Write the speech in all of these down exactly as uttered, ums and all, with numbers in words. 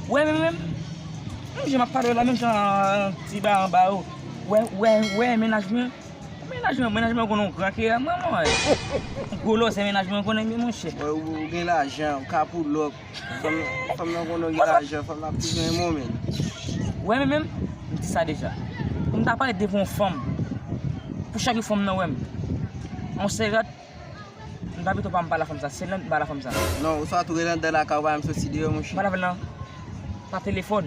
Wè, men menm, menm jan m ap pale la, menm jan ti ba anba yo. Wè, wè, wè, mennaj mwen. Mennaj mwen, mennaj mwen konn yon gran kè, manman. Gwo lòzè mennaj mwen konnen, men monchè. Wè, ou, ou gen lajan, ou ka pull up. Fanm, fanm nan konnen w gen lajan, fanm nan ap toujou renmen w, men. Wè, men menm, m di sa deja. M ta pale devan yon fanm. Pou chak yon fanm nan wè m. On sèl rad, m ta pito pa m pale a fanm sa. Se lè m pale a fanm sa. Non, oswa tou rele anndan lakay ou pa menm soti deyò, monchè. Pale avè l nan. Pa telefòn.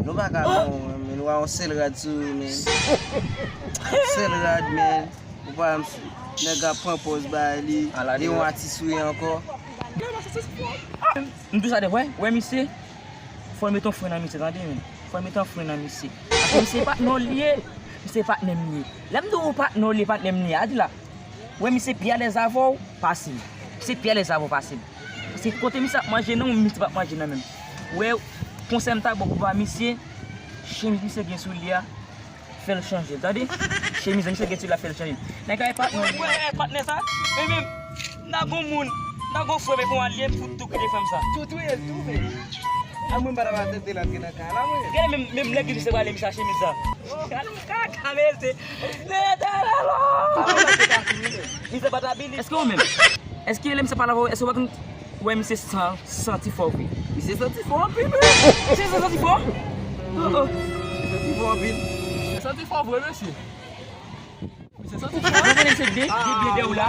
Nou pa ka non, men nou a yon sèl rad sou nou, men. Sèl rad, men. Ou pa menm sou. Nèg ap pran pòz bay li. E yon atis ou ye ankò. M di sa de vre, wè misye. Fò l mete yon fren nan misye, tande, men. Fò l mete yon fren nan misye. Paske misye patnè w li ye. Misye patnè m li ye. Lè m di w patnè w li ye, patnè m li ye, a di la. Wè misye pi alèz avè w, pase m. Misye pi alèz avè w, pase m. Paske kote misye ap manje nan, misye p ap manje nan menm. Wè, konsèy m ta ba w pou ba misye, chemiz misye gen sou li a, fè l chanje, tande? Chemiz misye gen sou li a, fè l chanje. Nèg la e patnè w li ye. Wè, patnè sa, men menm, nan gon moun, nan gon frè, men gon alye m fout tou kite fanm sa. Tou touye l tou, men. A mwen, m pa t ap aksepte l antre nan kay la, mwen. Gade menm, menm nèg li se prale misye a chemiz sa. Gade kaka mesye. Letènèl o! Misye pa t abilite. Èske ou menm? Èske lè misye pale avè w, èske w pa konn wè misye san-, santi fò vre? Misye santi fò anpil, wi. Misye santi fò? Oh, oh. Misye santi fò anpil. Misye santi fò vre, mesye. Misye santi fò. Ou konnen misye byen, byen, byen dèyè w la.